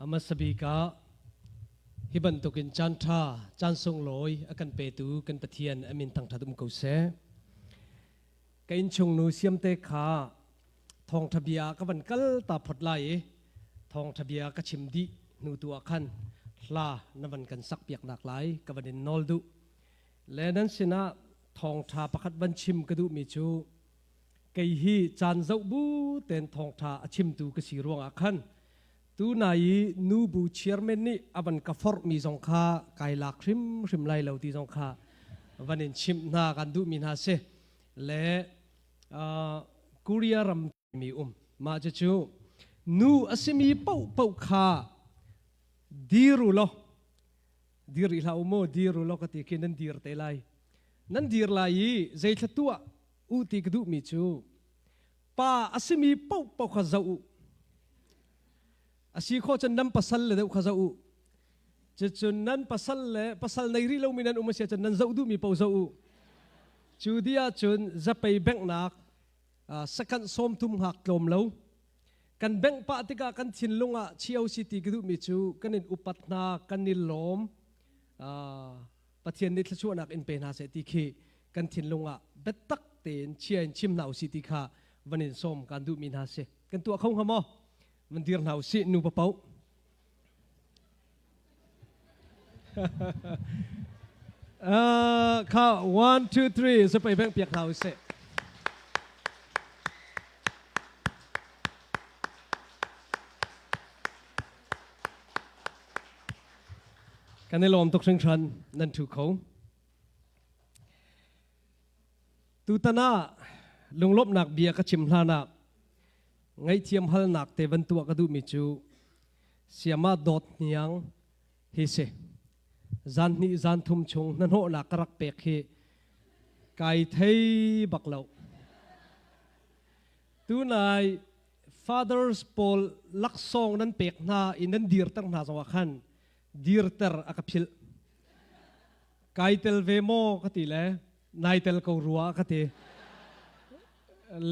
Hmasa bik ah hi bantukin caan ṭha, caan sunglawi a kan petu kan Pathian a min thangṭhat um ko seh. Ka innchungnu Siamte kha thawngṭha bia ka van kal ta phot lai i thawngṭha bia ka chim dih hnu tu ah khan hla na van kan sak piak nak lai ka van in nawl duh. Le nan sinah thawngṭha pakhat van chim ka duhmi cu kei hi caan zoh bu tein thawngṭha a chimtu ka si ruangah khan tunai i nubu chairman nih a van ka forhmi zong kha kai lak hrimhrim lai lo ti zong kha van in chimh hna kan duhmi hna si le Korea ram mi um mah cucu nu a simi paohpaoh kha dir u law dir rih hlah u mu dir u law ka ti khi nan dir te lai nan dir lai i zeithla tuah u ti ka duhmi cu pa a simi paohpaoh kha zoh u a si khawh cun nan pasal le deuh kha zoh u cucun nan pasal le pasal nei rih lomi nan um a si ahcun nan zoh duhmi paoh zoh u cu dih ahcun zapei benghnak sakanh sawmthum hngak tlawm lo kan bengh pah tikah kan thinlung ah COC ti ka duhmi cu kan in upat hna kan i lawm Pathian nih thluachuahnak in pe hna seh ti khi kan thinlung ah biatak tein chia in chim hna usih ti kha van in sawm kan duhmi hna si kan tuah kho hnga maw van dir hna usih nu papoh Kha 1 2 3 zapei beng piak hna usih. Kan i lawm tuk hringhran nan thu kho. Tutan ah lunglawmhnak bia ka chim hlan ah ngaihthiam halnak te van tuah ka duhmi cu Siama dawt hniang hi si. Zan hnih zan thum chung hnahnawhnak ka rak pek hi kai thei bak lo. Tunai fathers pawl laksawng nan pek hna i nan dirter hna zongah khan dirter a ka philh. Kai tel ve maw ka ti le nai tel ko rua ka ti.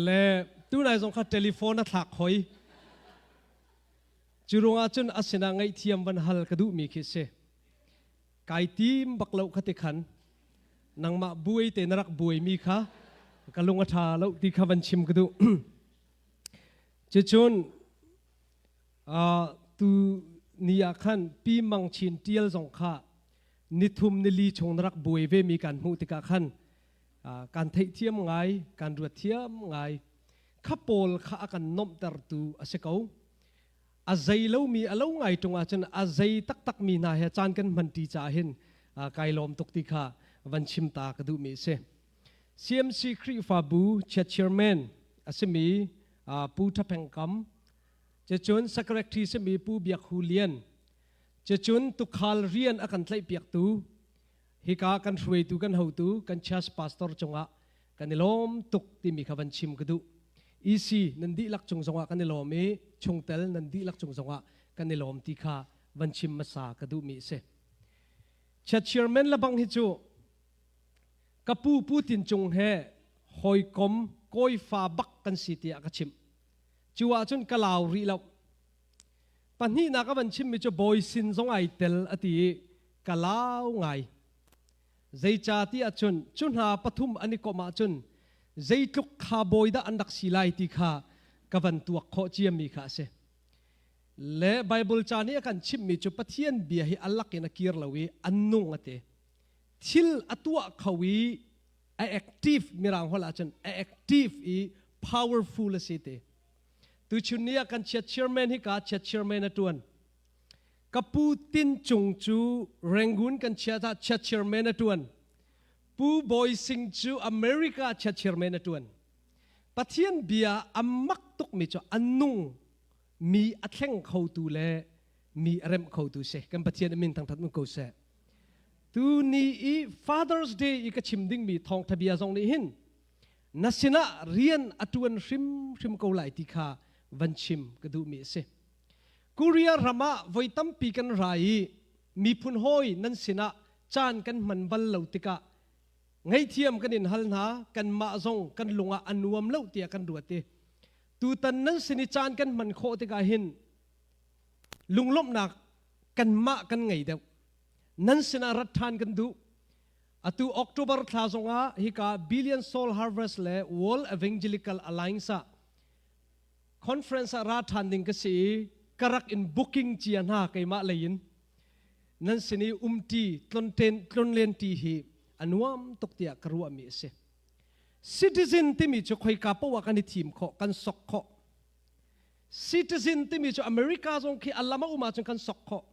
Le tunai zong kha telephone a thlak hoi. Cu ruangah cun a sinah ngaihthiam van hal ka duhmi khi si. Kai tim bak lo kha ti khan nangmah buai te na rak buaimi kha ka lung a ṭha lo ti kha van chim ka duh. Cucun tu ni ah khan Pi Mang Chin Ṭial zong kha nithum nili chung na rak buai vemi kan hmuh tikah khan kan theihthiam ngai, kan ruat thiam ngai. Kha pawl kha a kan nuamhtertu a si ko. A zei lomi a lo ngai ṭung ahcun a zei taktakmi hna he caan kan hmanṭi caah hin kai lawm tuk ti kha van chim ta ka duhmi a si. CMC Khrihfabu chairman a simi Pu Ṭha Kam, cucun secretary simi Pu Biak Hu Lian, cucun tukhal rian a kan tlaihpiaktu hika kan hruaitu kan hotu kan church pastor cungah kan i lawm tuk timi kha van chim ka duh. EC nan dihlak cung zongah kan i lawm i chungtel nan dihlak cung zongah kan i lawm ti kha van chim hmasa ka duhmi a si. Church chairman lebang hi cu ka pu Pu Tin Cung he hawikom kawifa bak kan si tiah ka chimh. Cu ahcun ka lau rih lo. Pahnihnak a van chimmi cu bawi sin zong ai tel a ti i ka lau ngai. Zeicah ahcun cu hna pathum an i komh ahcun zeitluk kha bawi dah an rak si lai ti kha ka van tuak khawh ciami kha a si. Le Bible ca nih a kan chimhmi cu Pathian bia hi a lak in a kir lo i a nung a ti. Thil a tuah kho i a active mirang holh ahcun a active i powerful a si ti. Tuchun ni ah kan chiat chairman hi ka chiat chairman a tuan. Ka pu Tin Cung cu Rangoon kan chiat ah chiat chairman a tuan. Pu Bawi Sing cu America chiat chairman a tuan. Pathian bia a mak tukmi cu a nung mi a thleng khotu le mi a remh khotu si. Kan Pathian a min thangthat mun ko seh. Tu ni i Father's Day i ka chim dingmi thawngtha bia zong nih hin na sinah rian a ṭuan hrimhrim ko lai ti kha van chim ka duhmi a si. Korea ram ah voi tampi kan ra i miphun hawi nan sinah caan kan hman bal lo tikah ngaihthiam kan in hal hna kanmah zong kan lung ah a nuam lo tiah kan ruat i tutan nan sin i caan kan hman khawh tikah hin. Lunglawmhnak kanmah kan ngei deuh. Nan sinah rat ṭhan kan duh. Atu October thla zongah hika Billion Soul Harvest le World Evangelical Alliance ah conference ah ra ṭhan ding ka si i ka rak in booking cia hna keimah lei in. Nan sin i umṭi tlonten tlonlen ṭi hi a nuam tuk tiah ka ruahmi a si. Citizen timi cu khoika poah kan i thim khawh, kan sok khawh. Citizen timi cu America zong khi a lam a um ahcun kan sok khawh.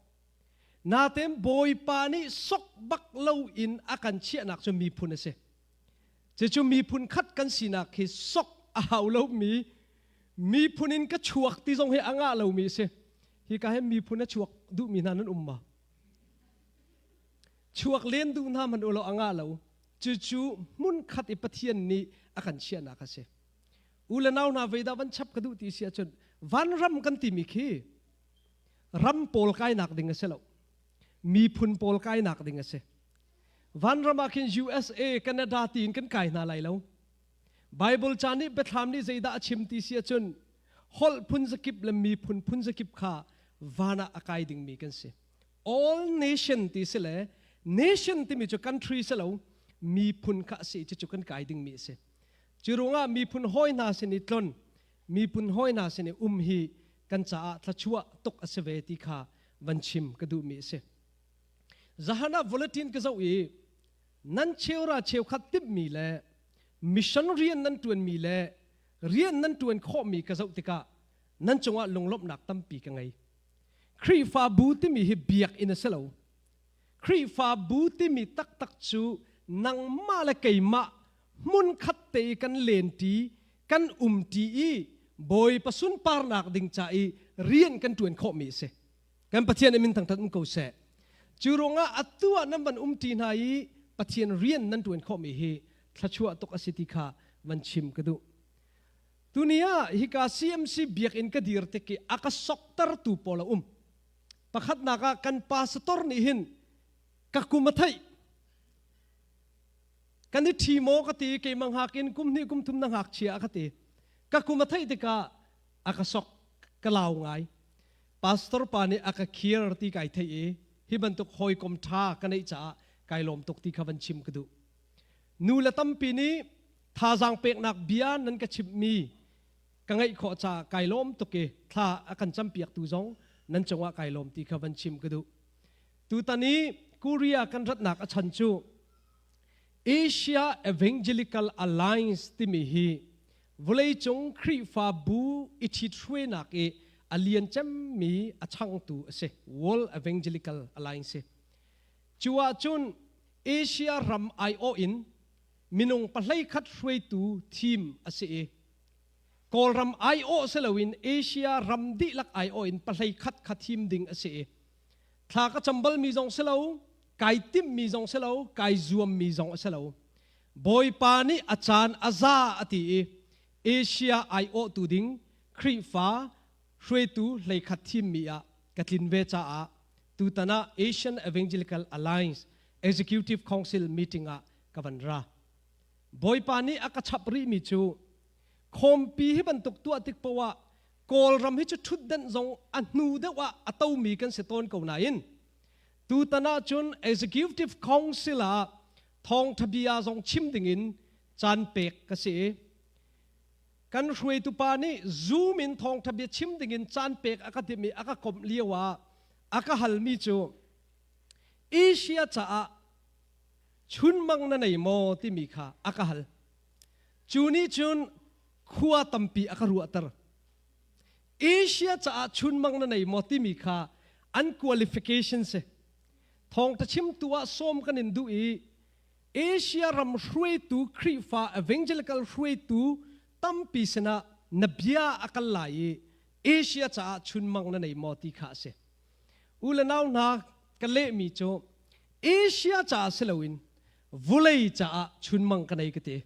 Natein Bawipa nih sok bak loin a kan chiahnak cu miphun a si. Cucu miphun khat kan sinak hi sok a hau lomi miphun in ka chuak ti zong hi a ngah lomi a si. Hika hin miphun a chuak duhmi hna nan um ma? Chuak len duh hna hmanh ulaw a ngah lo. Cucu hmun khat i Pathian nih a kan chiahnak a si. U le nau hna veidah van chap ka duh ti si ahcun vanram kan timi khi ram pawl kainak ding a si lo. Miphun pawl kainak ding a si. Vanram ah khin USA, Canada tiin kan kai hna lai lo. Bible ca nih biathlam nih zeidah a chim ti si ahcun holh phun zakip le miphun phun zakip kha van ah a kai dingmi kan si. All nation ti si le nation timi cu country si lo miphun kha a si cucu kan kai dingmi a si. Cu ruangah miphun hawi hna sin i tlon, miphun hawi hna sin i um hi kan caah thluachuah tuk a si ve ti kha van chim ka duhmi a si. Zahan ah bulletin ka zoh i nan cheura cheukhat timhmi le mission rian nan ṭuanmi le rian nan ṭuan khawhmi ka zoh tikah nan cungah lunglawmhnak tampi ka ngei. Khrihfabu timi hi biakinn a si lo. Khrihfabu timi taktak cu nangmah le keimah hmunkhat te i kan lenṭi, kan umṭi i Bawipa sunparnak ding ca i rian kan ṭuan khawhmi a si. Kan Pathian min thangṭhat um ko seh. Cu ruangah atu ah nan van umṭi hna i Pathian rian nan ṭuan khawhmi hi thluachuah tuk a si ti kha van chim ka duh. Tuni ah hika CMC biakinn ka dir tik i a ka soktertu pawl a um. Pakhatnak ah kan pastor nih hin ka kum a theih. Kan i ṭhi maw ka ti keimah hngak in kum hnih kum thum na ngakchia a ka ti. Ka kum a theih tikah a ka sok ka lau ngai. Pastor pa nih a ka khir ti kai theih i hi bantuk hawikom ṭha ka neih caah kai lawm tuk ti kha van chim ka duh. Nu le tampi nih thazaang peknak bia nan ka chimhmi ka ngaih khawh caah kai lawm tuk i thla a kan campiaktu zong nan cungah kai lawm ti kha van chim ka duh. Tutan i Korea kan ratnak a chan cu Asia Evangelical Alliance timi hi vawleicung Khrihfabu i ṭhithruainak i a lian cemmi a changtu a si. World Evangelical Alliance. Cu ahcun Asia ram aiawh in minung pahlei khat hruaitu thim a si i Kawlram aiawh si loin Asia ram dihlak aiawh in pahlei khat kha thim ding a si i thla ka cam balmi zong si lo, kai timhmi zong si lo, kai zuammi zong a si lo. Bawipa nih a caan a za a ti i Asia aiawhtu ding Khrihfa hruaitu hleikhat thimmi ah ka tlin ve caah tutan ah Asian Evangelical Alliance Executive Council meeting ah ka van ra. Bawipa nih a ka chap rihmi cu khawmpi hi bantuk tuah tik poah ah Kawlram hi cu ṭhutdenh zong a hnu deuh ah a tomi kan si tawn ko nain tutan ahcun Executive Council ah thawngṭha bia zong chim dingin caan pek ka si i kan hruaitu pa nih Zoom in thawngṭha bia chim dingin caan pek a ka timh i a ka komh lio ah a ka halmi cu Asia caah chunmang na nei maw timi kha a ka hal. Cu nih cun khua tampi a ka ruahter. Asia caah chunmang na nei maw timi kha an qualification si. Thawngṭha chimtu ah sawm kan in duh i Asia ram hruaitu Khrihfa evangelical hruaitu tampi sinah na bia a kal lai i Asia caah chunmang na nei maw ti kha a si. U le nau hna ka lehmi cu Asia caah si loin vulei caah chunmang ka nei ka ti.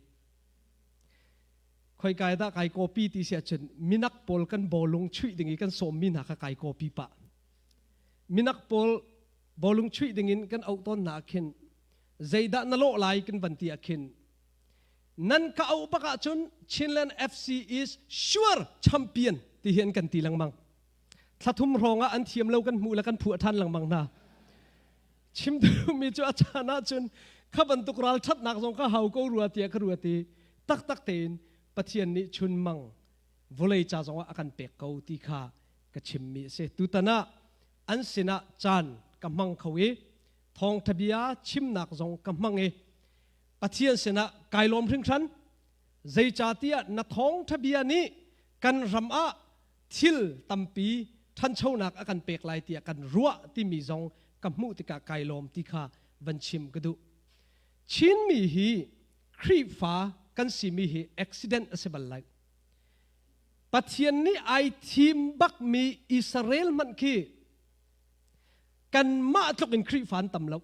Khoi kai dah kai copy ti si ahcun minak pawl kan bawlung chuih ding i kan sawmmi hna kha kai copy pah. Minak pawl bawlung chuih ding in kan auh tawn hna ah khin zeidah na lawh lai kan van ti ah khin nan ka auh bak ahcun Chinland FC is sure champion ti hi an kan ti lengmang. Thlathum hrawng ah an thiam lo kan hmuh le kan phuah ṭhan lengmang hna. Chim duhmi cu a caan ahcun kha bantuk ralṭhatnak zong kha hau ko rua tiah ka ruat i taktak tein Pathian nih chunmang vawlei ca zongah a kan pek ko ti kha ka chimmi a si. Tutan ah an sinah caan ka hmang kho i thawngṭha bia chimnak zong ka hmang i Pathian sinah kai lawm hringhran. Zeicahtiah na thawngṭha bia nih kan ram ah thil tampi ṭhanchonak a kan pek lai tiah kan ruah timi zong ka hmuh tikah kai lawm ti kha van chim ka duh. Chinmi hi Khrihfa kan simi hi accident a si bal lai. Pathian nih ai thim bakmi Israel hmanh khi kanmah tluk in Khrihfa an tam lo.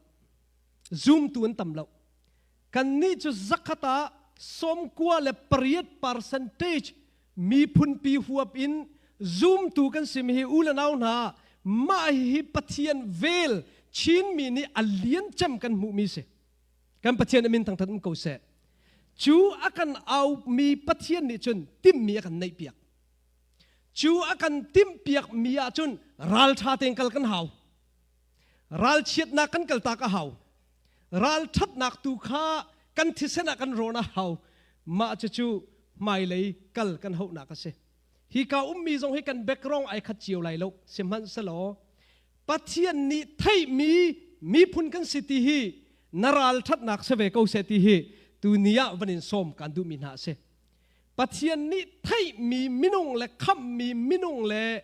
Zumtu an tam lo. Kannih cu zakhat ah 98 percentage miphunpi huap in zumtu kan simi hi u le nau hna mah hi Pathian vel Chinmi nih a lian cem kan hmuhmi si. Kan Pathian amin thangthat um ko seh. Cu a kan aumi Pathian nih cun timhmi a kan neihpiak. Cu a kan timhpiakmi ahcun ralṭha tein kal kan hau. Ralchiatnak kan kaltak a hau. Ralṭhatnak tu kha kan thisen ah kan rawn a hau. Mah cucu hmailei kal kan hauhnak a si. Hika ummi zong hi kan background ai khat cio lai lo. Sihmanhsehlaw Pathian nih theihmi miphun kan si ti hi na ralṭhatnak si ve ko seh ti hi tuni ah van in sawm kan duhmi hna a si. Pathian nih theihmi minung le khamhmi minung le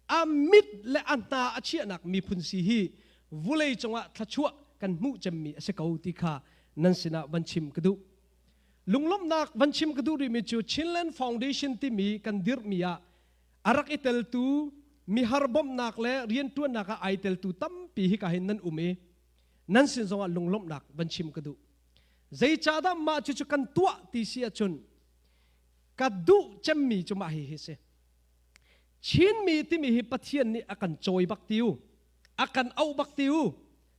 a mit le a hna a chiahnak miphun si hi vulei cungah thluachuah kan hmuh cemmi a si ko ti kha nan sinah van chim ka duh. Lunglawmhnak van chim ka duh rihmi cu Chinland Foundation timi kan dirhmi ah a rak i teltu mihar bawmhnak le rianṭuannak ah ai teltu tampi hika hin nan um i nan sin zongah lunglawmhnak van chim ka duh. Zeicahdah mah cucu kan tuah ti si ahcun ka duh cemmi cu mah hihi si. Chinmi timi hi Pathian nih a kan cawi bak ti u, a kan auh bak ti u,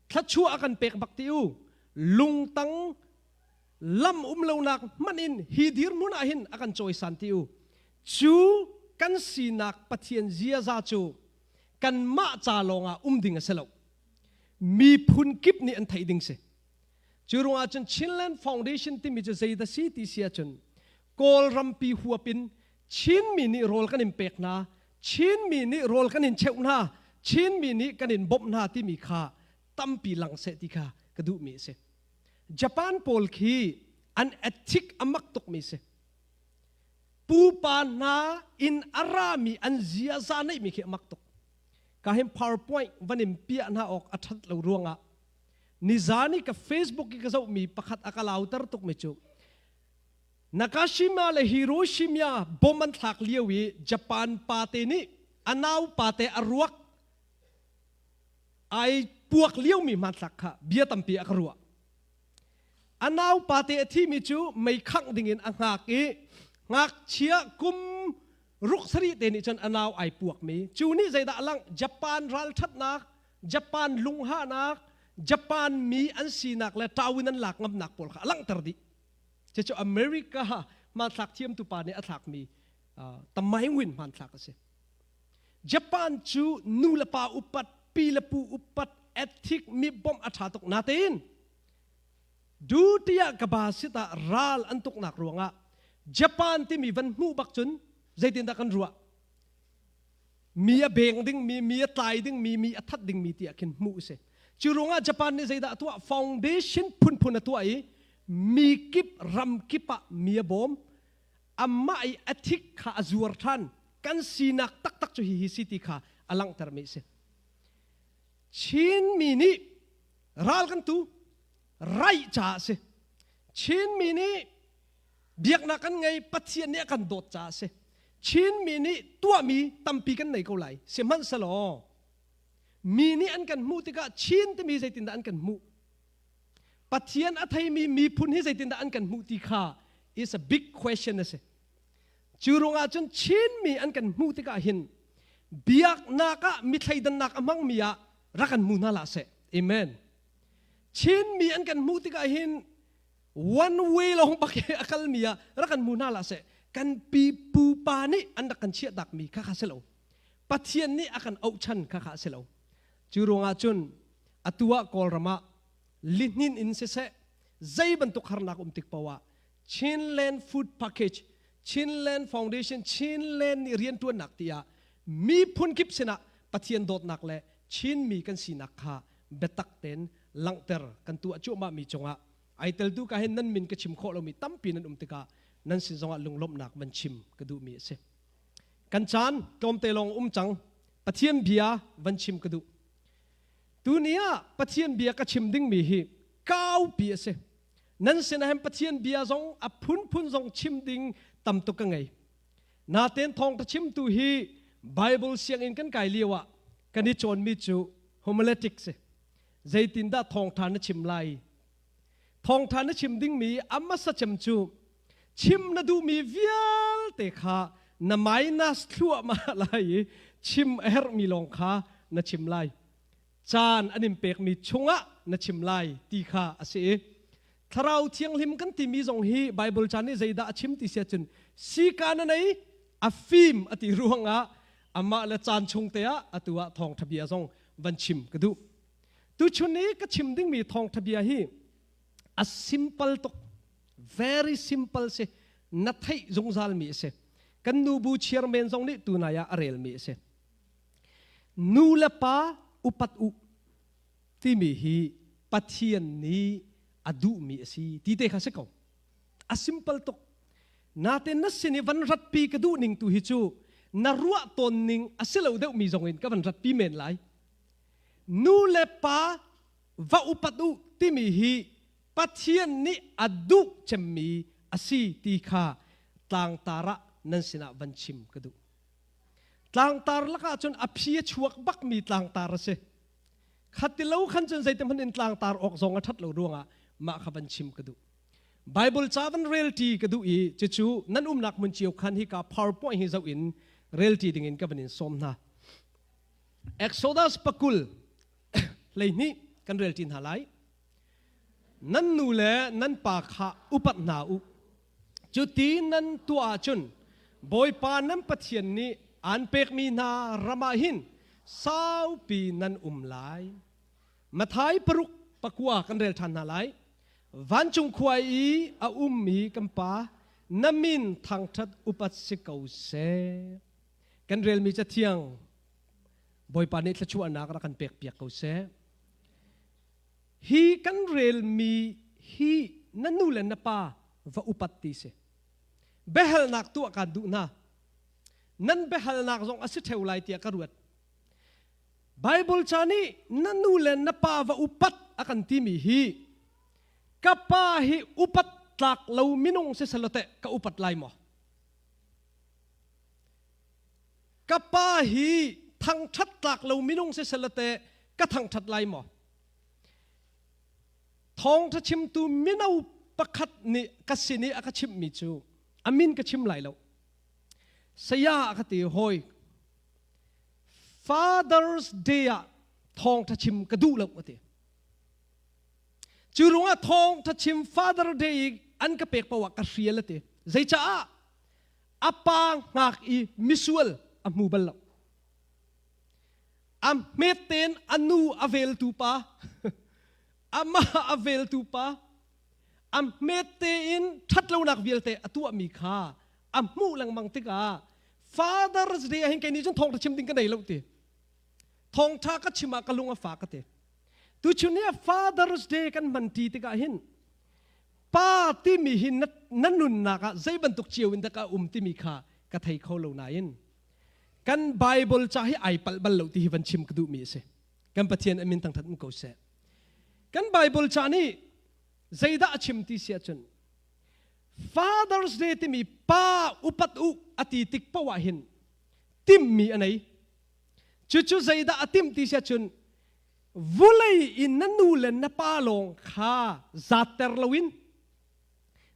thluachuah a kan pek bak ti u, lungtang lam um lonak hmanh in hi dirhmun ah hin a kan cawisan ti u. Cu kan sinak Pathian ziaza cu kanmah ca lawngah um ding a si lo. Miphun kip nih an theih ding si. Cu ruangah cun Chinland Foundation timi cu zeidah si ti si ahcun Kawlrampi huap in Chinmi nih rawl kan in pek hna, Chinmi nih rawl kan in cheuh hna, Chinmi nih kan in bawmh hna timi kha tampi lang seh ti kha ka duhmi a si. Japan pawl khi an ethic a mak tukmi si. Pupa hna in a rami an ziaza neihmi khi a mak tuk. Ka hin PowerPoint van in piah hna awk a ṭhat lo ruangah nizan i ka Facebook i ka zohmi pakhat a ka lauter tukmi cu Nakashima le Hiroshima bom an thlak lio i Japan pate nih a nau pate a ruak ai puak liomi hmanthlak kha bia tampi a ka ruah. A nau pate a thimi cu mei khangh dingin a hngak i ngakchia kum ruk sarih te nih cun a nau ai puakmi cu nih zeidah a langh Japan ralṭhatnak Japan lunghahnak Japan mi an sinak le ṭau in an lak ngamnak pawl kha a langhter dih. Cucu America hmanthlak thiamtu pa nih a thlakmi tamaingwin hmanthlak a si. Japan cu nu le pa upat, pi le pu upat, ethic mi bawmh a ṭha tuk natein duty ah ka ba sit ah ral an tuknak ruangah Japan timi van hmuh bak cun zeitindah kan ruah? Mi a beng dingmi, mi a tlai dingmi, mi a that dingmi tiah khin hmuh a si. Cu ruangah Japan nih zeidah a tuah? Foundation phunphun a tuah i mi kip ram kip ah mi a bawm. Amah i a thik kha a zuar ṭhan. Kan sinak taktak cu hihi si ti kha a langhtermi a si. Chinmi nih ral kan tu, raih caah a si. Chinmi nih biaknak kan ngei, Pathian nih a kan dawt caah a si. Chinmi nih tuahmi tampi kan nei ko lai. Sihmanhsehlaw mi nih an kan hmuh tikah Chin timi zeitindah an kan hmuh? Pathian a theimi miphun hi zeitindah an kan hmuh ti kha is a big question a si. Cu ruangah cun Chinmi an kan hmuh tikah hin biaknak ah mi thleidannak a hmangmi ah rak kan hmu hna hlah seh. Amen. Chinmi an kan hmuh tikah hin one way lawng bak i a kalmi ah rak kan hmu hna hlah seh. Kan pipu pa nih an rak kan chiahtakmi kha kha si lo. Pathian nih a kan auhchan kha kha a si lo. Cu ruangah cun atu ah Kawlram ah lihnin in siseh zei bantuk harnak um tik paoh ah Chinland Food Package, Chinland Foundation, Chinland nih rianṭuannak tiah miphun kip sinah Pathian dawtnak le Chinmi kan sinak kha biatak tein langhter kan tuah cuahmahmi cungah ai teltu ka hin nan min ka chim khawh lomi tampi nan um tikah nan sin zongah lunglawmhnak van chim ka duhmi a si. Kan caan tlawmte lawng um cang. Pathian bia van chim ka duh. Tuni ah Pathian bia ka chim dingmi hi kaupi a si. Nan sinah hin Pathian bia zong a phunphun zong chim ding tam tuk ka ngei. Natein thawngṭha chimtu hi Bible sianginn kan kai lio ah kan i cawnmi cu homiletics si. Zeitindah thawngṭha na chim lai? Thawngṭha na chim dingmi a hmasa cem cu chim na duhmi vialte kha na minus thluahmah lai i chim a herhmi lawng kha na chim lai. Caan an in pekmi chungah na chim lai ti kha a si i Thlarau Thianghlim kan timi zong hi Bible caan nih zeidah a chim ti si ahcun sika na nei a fim a ti ruangah amah le caan chung te ah atu ah thawngṭha bia zong van chim ka duh. Tuchun i ka chim dingmi thawngṭha bia hi a simple tuk very simple si na theih zungzalmi a si. Kan nubu chairman zong nih tunai ah a relmi a si. Nu le pa upat u timi hi Pathian nih a duhmi a si ti te kha si ko. A simple tuk. Natin na sin i van ratpi ka duh ning tu hi cu na ruah tawn ning a si lo deuhmi zong in ka van ratpi men lai. Nu le pa va upat u timi hi Pathian nih a duh cemmi a si ti kha tlangtar ah nan sinah van chim ka duh. Tlangtar lakah cun a phi a chuak bakmi tlangtar a si. Khatilo khan cun zeiti hmanh in tlangtar awk zong a ṭhat lo ruangah mah kha van chim ka duh. Bible ca van relṭi ka duh i cucu nan umnak hmun cio khan hika PowerPoint hi zoh in relṭi dingin ka van in sawm hna. Exodus pakul 12 kan relṭi hna lai. Nan nu le nan pa kha upat hna u. Cuti nan tuah ahcun Bawipa nan Pathian nih aan pekmi hna ram ah hin saupi nan um lai. Matthai paruk pakua kan rel ṭhan hna lai. Vancung khua i a ummi kan Pa, na min thangṭhat upat si ko seh. Kan relmi cathiang Bawipa nih thluachuahnak rak kan pekpiak ko seh. Hi kan relmi hi na nu le na pa va upat ti si. Biahalnak tuah kaan duh hna. Nan biahalnak zong a si ṭheo lai tiah ka ruat. Bible ca nih na nu le na pa va upat a kan timi hi ka pa hi upat tlak lo minung si salote ka upat lai maw? Ka pa hi thangṭhat tlak lo minung si salote ka thangṭhat lai maw? Thawngṭha chimtu mino pakhat nih ka sin i a ka chimhmi cu a min ka chim lai lo. Saya a ka ti hawi Father's Day ah thawngṭha chim ka duh lo a ti. Cu ruangah thawngṭha chim Father Day i an ka pek paoh ah ka hrial a ti. Zeicaah? A pa hngak i misual a hmu bal lo. A hmet tein a nu a veltu pa, amah a veltu pa, a hmet tein ṭhatlonak vialte a tuahmi kha a hmuh lengmang tikah Father's Day ah hin kei nih cun thawngṭha chim ding ka nei lo ti. Thawngṭha ka chim ah ka lung a fak ka ti. Tuchun ni ah Father's Day kan hman ṭi tikah hin pa timi hi na, na nunnak ah zei bantuk cio in dah ka um timi kha ka thei kho lo nain kan Bible ca hi ai palh bal lo ti hi van chim ka duhmi a si. Kan Pathian a min thangthat um ko seh. Kan Bible ca nih zeidah a chim ti si ahcun Father's Day timi pa upat u a ti tik paoh ah hin timmi a nei. Cucu zeidah a timh ti si ahcun vulei in na nu le na pa lawng kha zatter loin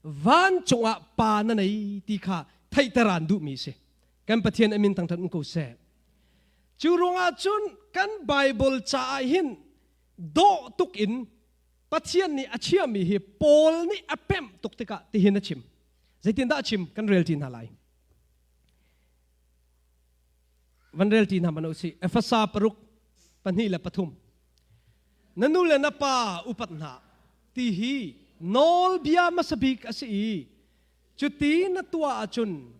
vancung ah pa na nei ti kha theihter aan duhmi si. Kan Pathian a min thangthat um ko seh. Cu ruangah cun kan Bible caah hin dawh tuk in Pathian nih a chiahmi hi Paul nih a pemh tuk tikah tihin a chim. Zeitindah a chim kan rel ṭi hna lai. Van rel ti hna man usih. Efasa paruk pahnih le pathum. Na nu le na pa upat hna ti hi nawlbia hmasa bik a si i cuti na tuah ahcun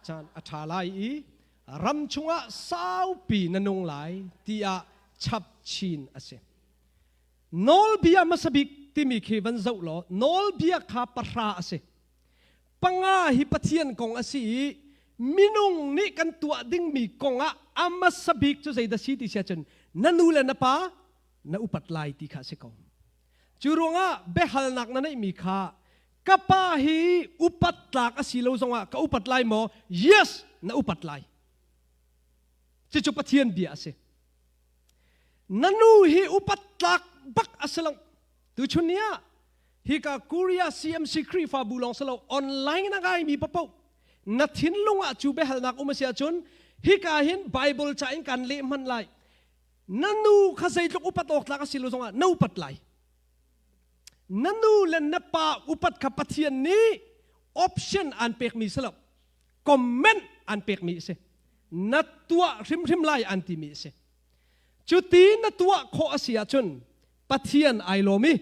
caan a ṭha lai i ram chungah saupi na nung lai tiah chap chin a si. Nawlbia hmasa bik timi khi van zoh law nawlbia kha pahra a si. Panga hi Pathian kong a si i minung nih kan tuah dingmi kong ah a hmasa bik cu zeidah si ti si ahcun na nu le na pa na upat lai ti kha a si ko. Cu ruangah biahalnak na neihmi kha ka pa hi upat tlak a si lo zongah ka upat lai maw? Yes, na upat lai. Cucu Pathian bia a si. Na nu hi upat tlak bak a si lo. Tuchun ni ah hika Korea CMC Khrihfabu lawng si lo online a ngaimi papoh na thinlung ah cu biahalnak um a si ahcun hika hin Bible ca in kan leh hman lai. Na nu kha zeitluk upat awk tlak a si lo zongah na upat lai. Na nu le na pa upat kha Pathian nih option aan pekmi si lo. Comment aan pekmi a si. Na tuah hrimhrim lai an timi a si. Cuti na tuah khawh a si ahcun Pathian ai lawm i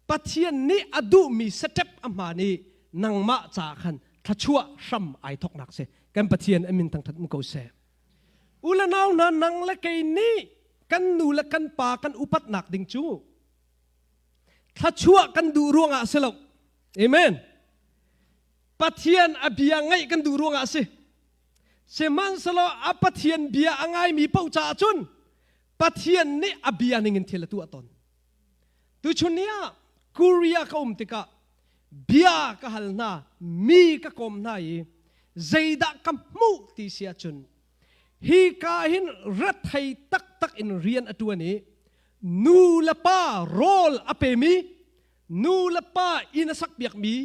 Pathian nih a duhmi step a hmaan i nangmah ca khan thluachuah hram ai thawknak si. Kan Pathian a min thangthat um ko seh. U le nau hna nang le kei nih kan nu le kan pa kan upatnak ding cu thluachuah kan duh ruangah si lo. Amen. Pathian a bia ngaih kan duh ruangah a si. Sihmanhsehlaw a Pathian bia a ngaimi paoh caah cun Pathian nih a bia ningin thil a tuah tawn. Tuchun ni ah Korea ka um tikah bia ka hal hna, mi ka kawm hna i zeidah ka hmuh ti si ahcun hi ka hin rethei taktak in rian a ṭuan i nu le pa rawl a pemi, nu le pa inn a sakpiakmi,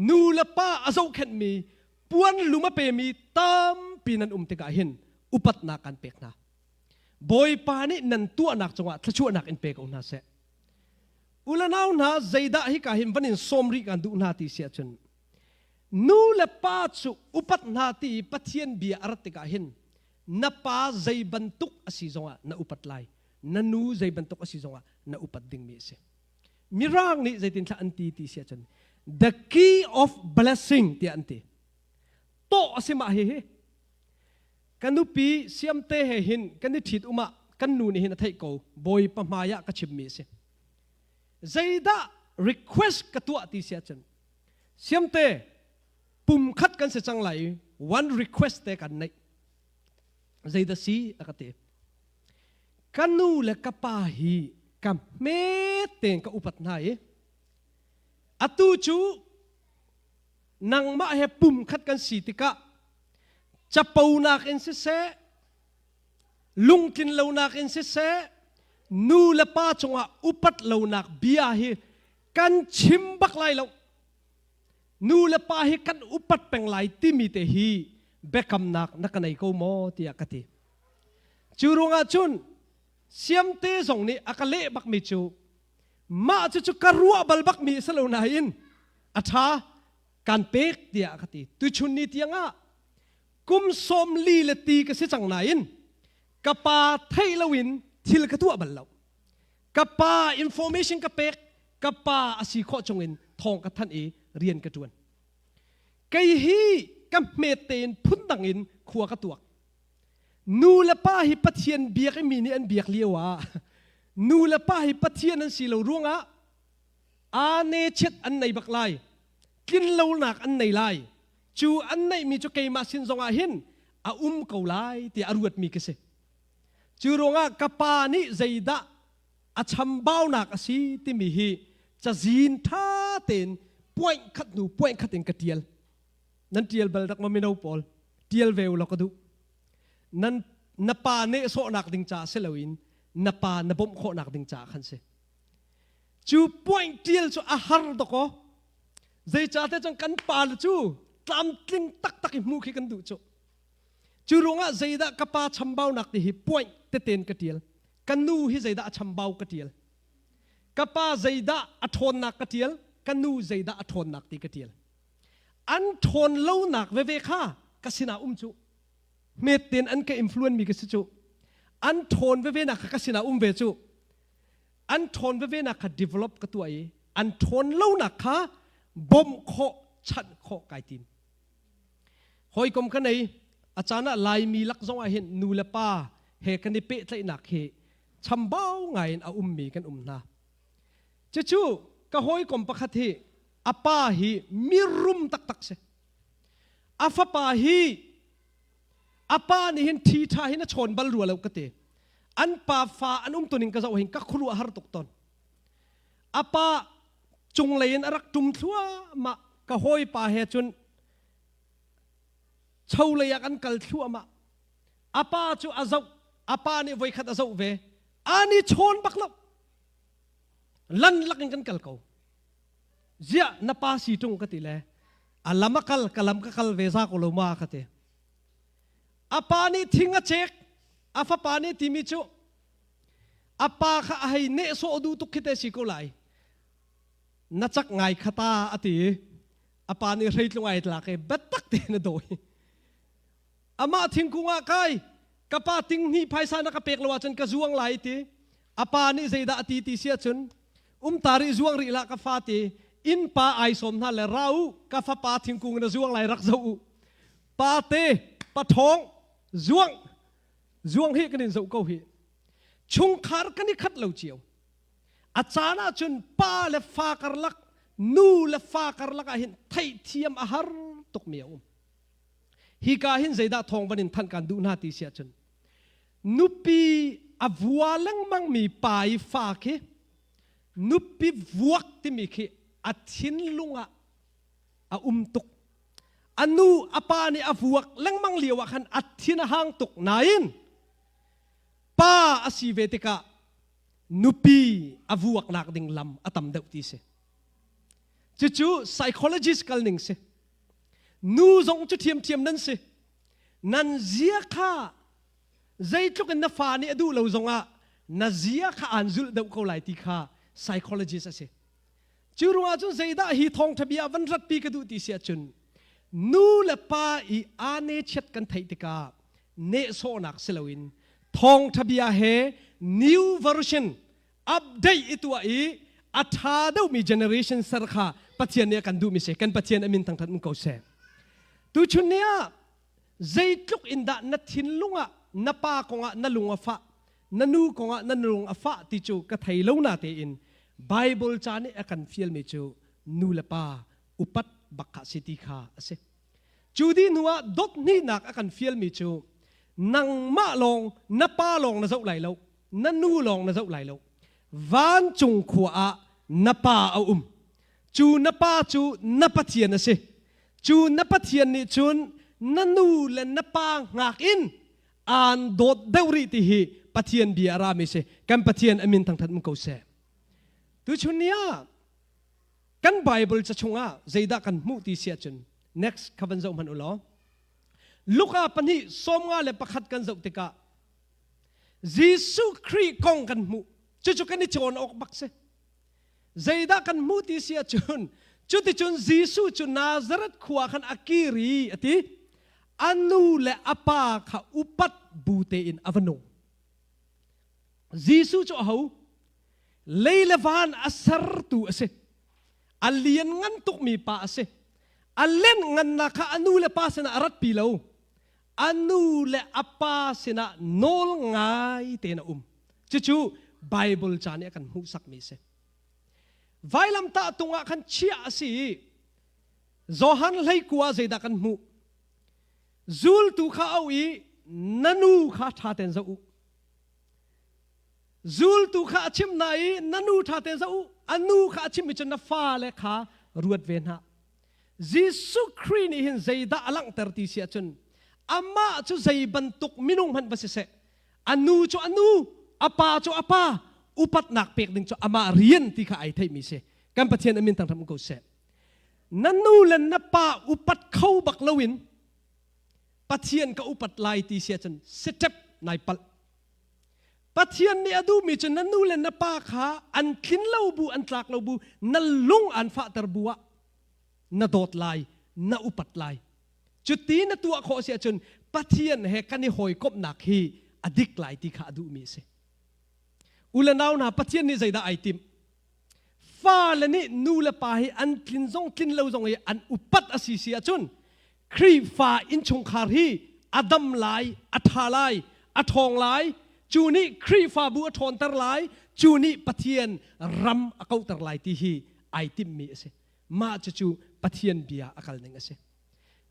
nu le pa a zohkhenhmi, puan lum a pemi tampi nan um tikah hin upatnak kan pek hna. Bawipa nih nan tuahnak cungah thluachuahnak in pe ko hna seh. U le nau hna zeidah hika hin van in sawm rih kan duh hna ti si ahcun nu le pa cu upat hna ti i Pathian bia a rat tikah hin na pa zei bantuk a si zongah na upat lai na nu zei bantuk a si zongah na upat dingmi a si. Mirang nih zeitinthlah an ti ti si ahcun the key of blessing tiah an ti. Tawh a si mah hihi. Ka nupi Siamte he hin kan i ṭhit um ah kan nu nih hin a theih ko. Bawipa hmai ah ka chimmi a si. Zeidah request ka tuah ti si ahcun Siamte pum khat kan si cang lai i one request te kan neih. Zeidah si a ka ti. Ka nu le ka pa hi ka hme tein ka upat hna i atu cu nangmah he pum khat kan si tikah caponak in siseh lungtlin lonak in siseh nu le pa cungah upat lonak bia hi kan chim bak lai lo nu le pa hi kan upat peng lai timi te hi biakamnak na ka nei ko maw tiah ka ti cu ruangah cun siamte zong nih a ka leh bakmi cu mah cucu ka ruah bal bakmi a si lo nain a ṭha kan pek tiah ka ti. Tuchun ni tiangah kum 40 le ti ka si cang nain ka pa theih loin thil ka tuah bal lo. Ka pa information ka pek, ka pa a si khawh chungin thawng ka thanh i rian ka ṭuan. Kei hi ka hmet tein phundang in khua ka tuak. Nu le pa hi Pathian biak i mi nih an biak lio ah nu le pa hi Pathian an si lo ruangah aa chiat an nei bak lai tlinlonak an nei lai cu an neihmi cu keimah sin zongah hin a um ko lai tiah a ruatmi ka si cu ruangah ka pa nih zeidah a chambaunak a si timi hi cazin ṭha tein point khat hnu point khat in ka ṭial nan ṭial bal dak ma mino pawl ṭial ve u law ka duh nan na pa nehsawhnak ding caah si loin na pa na bawmh khawhnak ding caah khan si Cu point ṭial cu a har dawkaw. Zeicahtiah cun kan pale cu tlamtling taktak i hmuh khi kan duh cu. Cu ruangah zeidah ka pa chambaunak ti hi point teten ka ṭial. Ka nu hi zeidah a chambau ka ṭial. Ka pa zeidah a ṭhawnnak ka ṭial, ka nu zeidah a ṭhawnnak ti ka ṭial. An ṭhawn lonak veve kha ka sinah um cu. Hmet tein an ka influence mi ka si cu. An ṭhawn veve nak kha ka sinah um ve cu. An ṭhawn veve nak kha develop ka tuah i an ṭhawn lonak kha bawmh khawh, chanh khawh kai tim. Hawikom ka nei, a caan ah Laimi lak zong ah hin nu le pa he kan i pehtlaihnak hi chambau ngai in a ummi kan um hna. Cucu ka hawikom pakhat hi a pa hi mirum taktak si. A fapa hi a pa nih hin ṭhi ṭha hin a chawn bal rua lo ka ti. An pa fa an um tuning ka zoh hin ka khuaruah har tuk tawn. A pa cunglei in a rak ṭum thluahmah ka hawipa he cun cholei ah kan kal thluahmah. A pa cu a zoh, a pa nih voikhat a zoh ve. Ani chawn bak lo. Lan lak in kan kal ko. Ziah na pa si ṭung ka ti le a lam a kal ka lam ka kal ve za ko lo ma ka ti. A pa nih thing a cek, a fapa nih timi cu a pa kha a hei nehsawh duh tuk khi te si ko lai. Na cak ngai khata a ti. A pa nih hreitlung ai tlak i biatak tein a dawi. Amah thingkung ah kai, ka pa ting hnih phaisa na ka pek lo ahcun ka zuang lai ti. A pa nih zeidah a ti ti si ahcun um ta rih zuang rih lah ka fa ti inn pa ai sawm hna le ra u ka fapa thingkung na zuang lai rak zoh u. Pa te pa ṭhawng zuang zuang hi kan in zoh ko hi. Chungkhar kan i khat lo cio. A caan ahcun pa le fa karlak, nu le fa karlak ah hin theihthiam a har tukmi a um. Hika hin zeidah thawng van in thanh kan duh hna ti si ahcun nupi a vua lengmangmi pa i fa khi nupi vuak timi khi a thinlung ah a um tuk. A nu a pa nih a vuak lengmang lio ah khan a thin a hang tuk nain pa a si ve tikah nupi a vuaknak ding lam a tam deuh ti si. Cucu psychologist kal ning si. Nu zong cu ṭhiamṭhiam nan si. Nan zia kha zeitluk in na fa nih a duh lo zongah na zia kha aan zulh deuh ko lai ti kha psychologist a si. Cu ruangah cun zeidah hi thawngṭha bia van ratpi ka duh ti si ahcun nu le pa i aa ne chiat kan theih tikah nehsawhnak si loin thawngṭha bia he new version update i tuah i a ṭha deuhmi generation ser kha Pathian nih a kan duhmi si. Kan Pathian a min thangṭhat um ko seh. Tuchun ni ah zeitluk in dah na thinlung ah na pa kongah na lung a fah, na nu kongah na lung a fah ti cu ka thei lo na tein Bible ca nih a kan fialmi cu nu le pa upat bak kha si ti kha a si. Cu dih hnu ah dot hnihnak a kan fialmi cu nangmah lawng na pa lawng na zoh lai lo, na nu lawng na zoh lai lo vancung khua ah na pa a um cu na pa cu na pathian a si cu na pathian nih cun na nu le na pa hngak in aan dawt deuh rih ti hi pathian bia a rami si kan pathian a min thangthat um ko seh tuchun ni ah kan bible ca chungah zeidah kan hmuh ti si ahcun next kha van zoh hmanh u law Luka 2:51 kan zoh tikah Jesuh Khrih kong kan hmuh. Cucu kan i cawn awk bak si. Zeidah kan hmuh ti si ahcun cuticun Jesuh cu Nazareth khua khan a kir i a ti. A nu le a pa kha upat bu tein a va nung. Jesuh cu aho? Lei le van a sertu a si. A lian ngan tukmi pa a si. A len ngannak kha a nu le pa sinah a ratpi lo. A nu le a pa sinah nawl ngai tein a um. Cucu Bible ca nih a kan hmuhsakmi a si. Vailamtah tung ah khan chiah a si i Johan 19 ah zeidah kan hmuh? Zultu kha auh i na nu kha ṭha tein zoh u. Zultu kha a chimh hna i na nu ṭha tein zoh u. A nu kha a chimmi cu na fale kha ruat ve hna. Jesuh Khrih nih hin zeidah a langhter ti si ahcun amah cu zei bantuk minung hmanh va siseh a nu cu a nu a pa cu a pa upatnak pek ding cu amah rian ti kha ai theihmi si kan Pathian a min thangṭhat ko seh na nu le na pa upat kho bak loin Pathian ka upat lai ti si ahcun step nai palh Pathian nih a duhmi cu na nu le na pa kha an tlin lo bu an tlak lo bu na lung an fahter bu ah na dawt lai na upat lai. Cuti na tuah khawh si ahcun Pathian he kan i hawikomhnak hi a dik lai ti kha a duhmi a si. U le nau hna Pathian nih zeidah ai timh? Fale nih nu le pa hi an tlin zong tlin lo zong i an upat a si si ahcun Khrihfa innchungkhar hi a dam lai, a ṭha lai, a ṭhawng lai, cu nih Khrihfabu a ṭhawnter lai, cu nih Pathian ram a kauhter lai ti hi ai timhmi a si. Mah cucu Pathian bia a kal ning a si.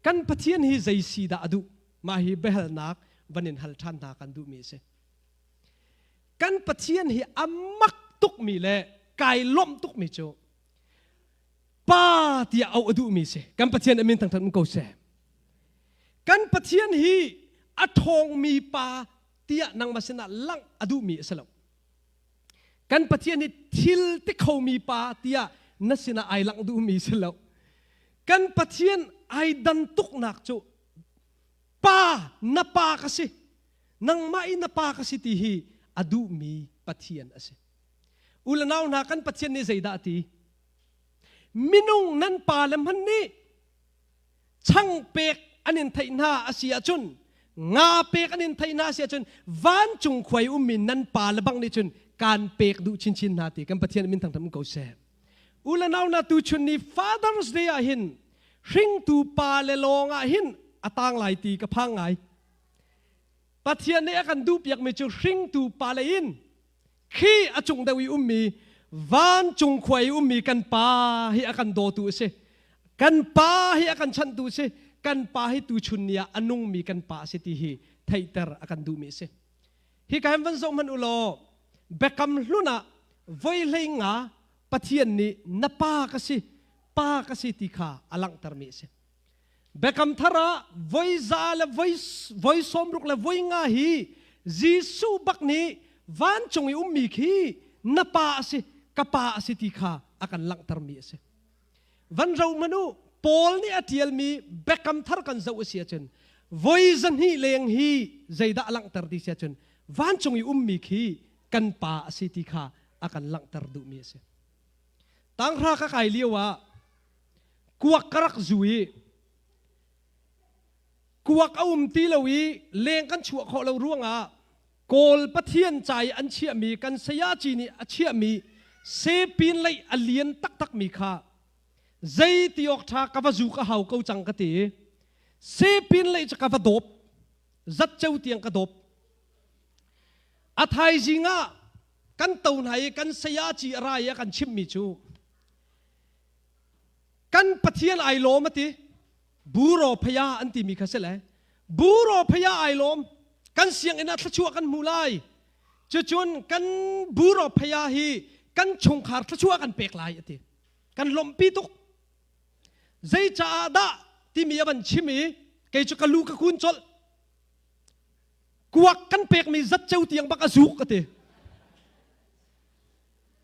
Kan Pathian hi zei si dah a duh? Mah hi biahalnak van in hal ṭhan hna kan duhmi a si. Kan Pathian hi a mak tukmi le kai lawmh tukmi cu Pa tiah auh a duhmi si. Kan Pathian a min thangthat um ko seh. Kan Pathian hi a ṭhawngmi pa tiah nangmah sinah langh a duhmi a si lo. Kan Pathian hi thil ti khomi pa tiah na sinah ai langh duhmi si lo. Kan Pathian ai dan tuknak cu pa na pa ka si nangmah i na pa ka si ti hi a duhmi Pathian a si. U le nau hna kan Pathian nih zeidah a ti? Minung nan pa le hmanh nih chang pek an in theih hna a si ahcun nga pek an in theih hna a si ahcun vancung khuai ummi nan pa le bang nih cun kaan pek duh chinchin hna ti kan Pathian min thangtham ko seh. U le nau na tu chun ni Father's Day ah hin hringtu pa le lawng ah hin a tang lai ti ka phang ngai. Pathian nih a kan duhpiakmi cu hringtu pa le in khi a cung deuh i ummi vancung khua i ummi kan pa hi a kan dawtu a si. Kan pa hi a kan chanhtu a si. Kan pa hi tuchun ni ah a nungmi kan pa a si ti hi theihter a kan duhmi a si. Hi ka hin van zoh hmanh u law biakam hlun ah voi hlei nga Pathian nih na pa ka si, pa ka si ti kha a langhtermi a si. Biakam thar ah voi za le voi, voi 60 le voi nga hi Jesuh bak nih vancung i ummi khi na pa a si, ka pa a si ti kha a kan langhtermi a si. Van ro hmanh u, Paul nih a ṭialmi Biakam thar kan zoh a si ahcun voi 200 leng hi zeidah a langhter ti si ahcun vancung i ummi khi kan pa a si ti kha a kan langhter duhmi a si. Tanghra ka kai lio ah kuak ka rak zu i kuak a um ti lo i leng kan chuah khawh lo ruangah Kawl Pathian ca i an chiahmi kan sayaci nih a chiahmi sepin lei a lian taktakmi kha zei ti awk ṭha ka va zu ka hau ko cang ka ti i sepin lei cu ka va dawp zatceu tiang ka dawp a thaizing ah kan to hna i kan sayaci a ra i a kan chimhmi cu Kan Pathian ai lawm a ti. Buro phaya an timi kha si le. Buro phaya ai lawm. Kan sianginn ah thluachuah kan hmu lai. Cucun kan buro phaya hi kan chungkhar thluachuah kan pek lai a ti. Kan lawmhpi tuk. Zei caah dah timi a van chim i kei cu ka lu ka kun colh. Kuak kan pekmi zatceu tiang bak a zuk a ti.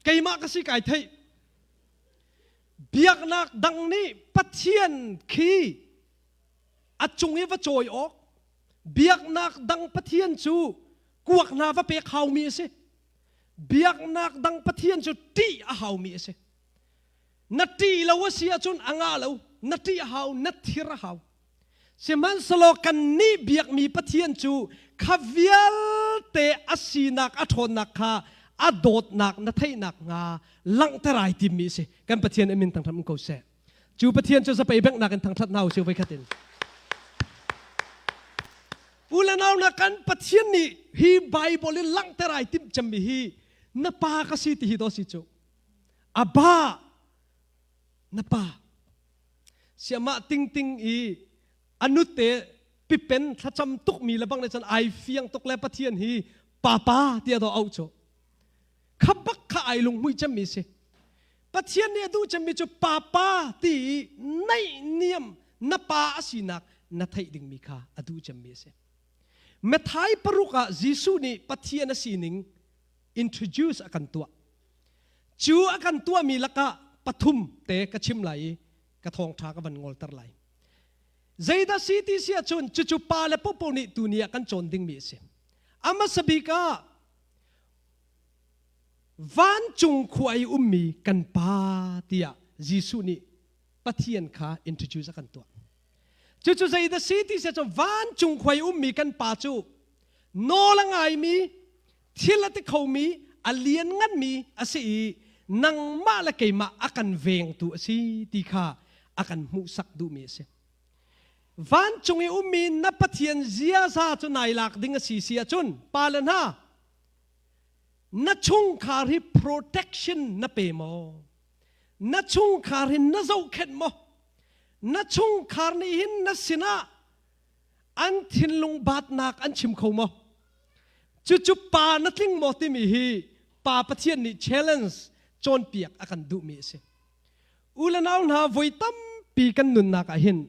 Keimah ka si kai theih. Biaknak dang nih Pathian khi a cung i va cawi awk, biaknak dang Pathian cu kuak hna va pek haumi a si. Biaknak dang Pathian cu ṭih a haumi a si. Na ṭih lo a si ahcun a ngah lo, na ṭih a hau, na thir a hau. Sihmanhsehlaw kannih biakmi Pathian cu kha vialte a sinak a ṭhawnnak kha a dawtnak na theihnak hnga langhter ai timmi a si. Kan Pathian a min thangṭhat um ko seh. Cu Pathian cu zapei benghnak in thangṭhat hna usih voikhat in. U le nau na kan Pathian nih hi Bible in langhter ai timh cemmi hi na pa ka si ti hi daw si cu. Abba na pa Siamah tingting i a nute pipen thlacam tukmi le bang le cun ai fiang tuk le Pathian hi papa tiah do auh cu. Kha bak kha ai lunghmuih cemmi si. Pathian nih a duh cemmi cu papa ti i naih niam na pa a sinak na theih dingmi kha a duh cemmi a si. Matthai 6 ah Jesuh nih Pathian a sining introduce a kan tuah. Cu a kan tuahmi lakah pathum te ka chim lai i ka thawngṭha ka van ngolter lai. Zeidah si ti si ahcun cucu pa le popo nih tuni ah kan cawn dingmi a si. A hmasa bik ah vancung khua i ummi kan pa tiah Jesuh nih Pathian kha introduce a kan tuah. Cucu zeidah si ti si cun vancung khuai ummi kan pa cu nawl a ngaimi, thil a ti khomi, a liannganmi a si i nangmah le keimah a kan vengtu a si ti kha a kan hmuhsak duhmi a si. Vancung i ummi na Pathian ziaza cu nai lak ding a si si ahcun pa le hna na chungkhar hi protection na pe maw? Na chungkhar hi na zohkhenh maw? Na chungkhar nih hin na sinah an thinlung batnak an chim kho maw? Cucu pa na tling maw timi hi pa Pathian nih challenge cawnpiak a kan duhmi a si. U le nau hna voi tampi kan nunnak ah hin